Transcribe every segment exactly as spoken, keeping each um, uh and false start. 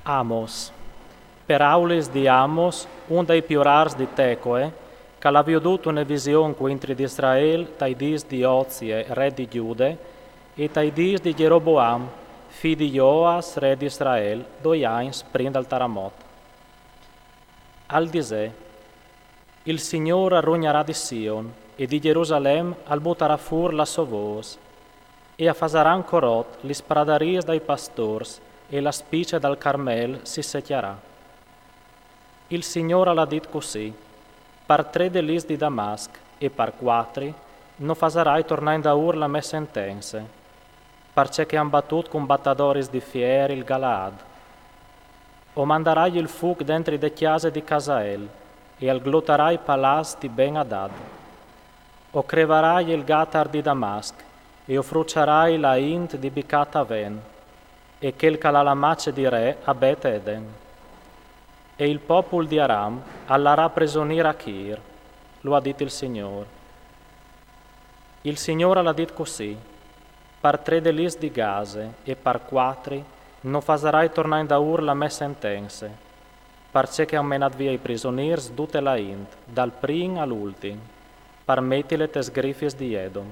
Amos. Peraulis di Amos, un dai piorars di Tecoe, ch'al à viodût une vision cuintri d'Israel tai dîs di Ozie, re di Gjude, e tai dîs di Gjeroboam, fi di Joas, re d'Israel, doi agns prin dal taramot. Al disè: Il Signôr al rugnarà di Sion, e di Gjerusalem al butarà fûr la sô vôs, e a fasaran corot lis pradariis dai pastôrs, e la spice dal Carmel si secjarà. Il Signôr al à dit cussì: Par trê delits di Damasc e par cuatri no fasarai tornâ indaûr la mê sentense, parcè che a àn batût cun batadoris di fier il Galaad. O mandarai il fûc dentri de cjase di Casael, e al glotarà i palaçs di Ben Adad. O crevarai il gatar di Damasc, e o fruçarai la int di Bicataven, e chel ch'al à la mace di re a Bet Eden. E il popul di Aram al larà presonîr a Kir, lu à dit il Signôr. Il Signôr al à dit cussì: Par trê delits di Gaze e par cuatri no fasarai tornâ indaûr la mê sentense, parcè che a àn menât via i prisonîrs dute la int, dal prin al ultin, par metile tes grifis di Edom.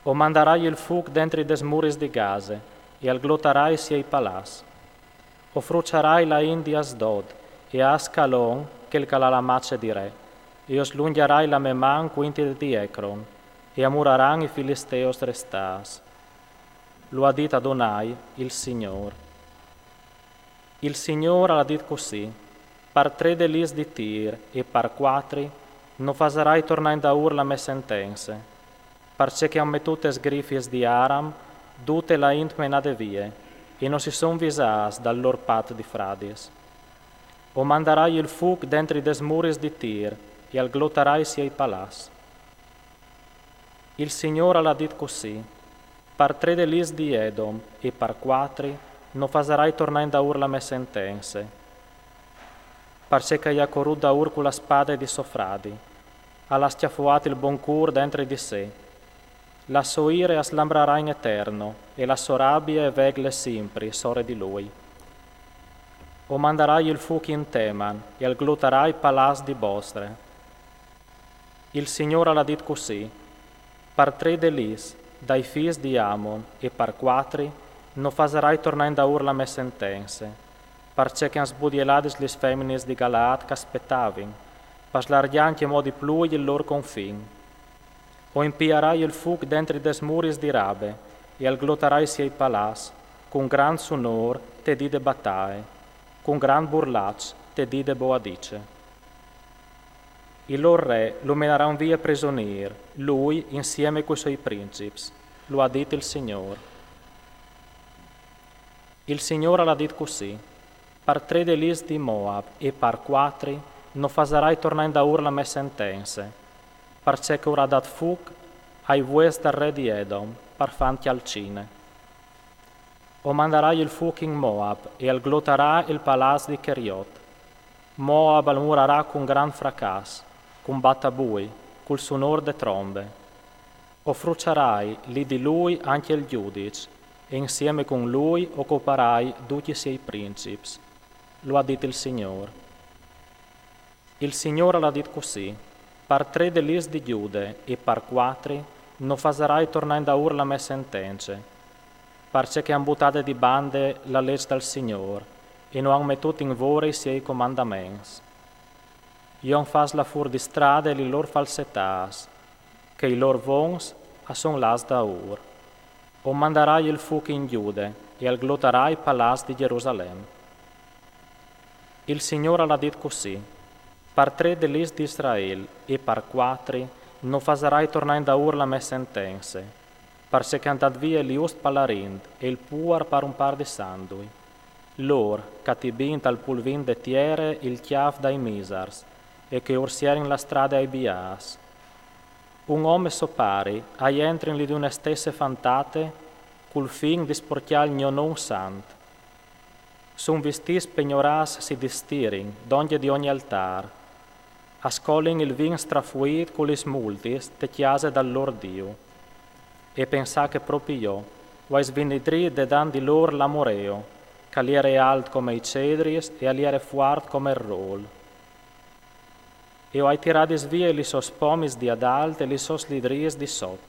O mandarai il fûc dentri des muris di Gaze, e al glotarà i siei palaçs. O fruçarai la int di Asdod, e a Ascalon, chel ch'al à la mace di re, e o slungjarai la mê man cuintri di Ecron, e a muraran i filisteus restâts. Lu à dit Adonai, il Signôr. Il Signôr al à dit cussì: Par trê delits di Tir e par cuatri no fasarai tornâ indaûr la mê sentense, parcè che a àn metût tes grifis di Aram dute la int menade vie, e no si son visâts dal lôr pat di fradis. O mandarai il fûc dentri des muris di Tir, e al glotarà i siei palaçs. Il Signôr al à dit cussì: Par trê delits di Edom e par cuatri no fasarai tornâ indaûr la mê sentense, parcè che i à corût daûr cu la spade di so fradi, al à scjafoât il bon cûr dentri di se. La sô ire a slambrarà in eterno, e la sô rabie e vegle simpri sore di lui. O mandarai il fûc in Teman, e al glotarà i palaçs di Bostre. Il Signôr al à dit cussì: Par trê delits dai fîs di Amon e par cuatri no fasarai tornâ indaûr la mê sentense, parcè che a àn sbudieladis lis feminis di Galaad ch'a spetavin, pa slargjâ ancjemò di plui il lôr confin. O impiarai il fûc dentri des muris di Rabe, e al glotarà i siei palaçs, cun grant sunôr te dì de bataie, cun grant burlaç te dì de boadice. Il lôr re lu menaran vie presonîr, lui insiemi cui siei princips, lu à dit il Signôr. Il Signôr al à dit cussì: Par trê delits di Moab e par cuatri no fasarai tornâ indaûr la mê sentense, parcè che ur à dât fûc ai vues dal re di Edom par fânt cjalcine. O mandarai il fûc in Moab, e al glotarà il palaç di Cheriot. Moab al murarà cun grant fracàs, cun batabui, cul sunôr de trombe. O fruçarai li di lui ancje il Gjudiç, e insiemi cun lui o coparai ducj i siei princips, lu à dit il Signôr. Il Signôr al à dit cussì: Par trê delits di Gjude e par cuatri no fasarai tornâ indaûr la mê sentense, parcè che a àn butade di bande la leç dal Signôr, e no àn metût in vore i siei comandaments. Jo àn fats lâ fûr di strade li lôr falsetâts, che i lôr vons a son lâts daûr. O mandarai il fûc in Gjude, e al glotarà i palaçs di Gjerusalem. Il Signôr al à dit cussì: Par trê delits di Israel e par cuatri no fasarai tornâ indaûr la mê sentense, parcè che a àn dât vie il just par la rint e il puar par un pâr di sandui. Lôr, ch'a tibin tal pulvin de tiere il cjâf dai misars, e che ur sierin la strade ai biâts. Un om e so pari a jentrin li di une stesse fantate, cul fin di sporcjâ il gno non sant. Sun vistîts pegnorâts si distirin, dongje di ogni altâr. A scolin il vin strafuît cu lis multis te cjase dal lôr Diu. E pensâ che propi jo o ai svinidrît dedant di lôr l'amoreo, ch'al jere alt come i cedris e al jere fuart come il rol. E o ai tiradis vie li sos pomis di adalt e li sos lidris di sot.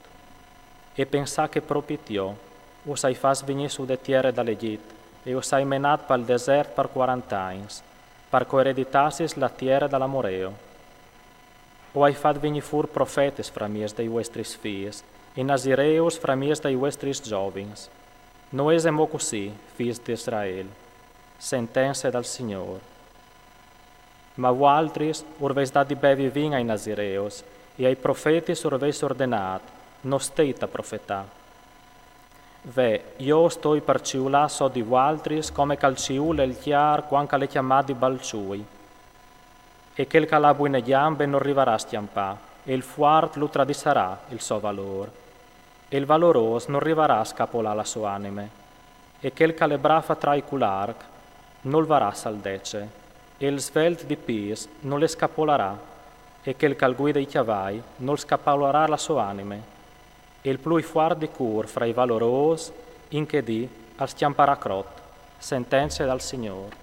E pensà che propit jo us ai fats vignì su de tiere dal Egjit e us ai menat pal desert par cuarant'agns, par ch'o ereditassis la tiere dal amoreo. O ai fat vignì fur profetis fra mies dai vuestris fis, e nazireus fra mies dai vuestris zovins. No ese mo cussì, fis d'Israel. Sentense dal Signor. Ma vualtris ur veis dat di bevi vin ai nazireus, e ai profetis ur veis ordenat: no steit a profetà. Ve, jo o stoi par ciulà sot di vualtris come ch'al ciule il cjar cuant ch'al è cjamât di balçui. E chel ch'al à buine gjambe nol rivarà a scjampâ, e il fuart lu tradisarà il so valôr. E il valorôs nol rivarà a scapolâ la sô anime. E chel ch'al è brâf a trâi cul arc nol varà saldece, e il svelt di pîts nol le scapolarà, e chel ch'al guide i cjavai nol scapolarà la sô anime. E il plui fuart di cûr fra i valorôs in chê dì al scjamparà crot. Sentense dal Signor.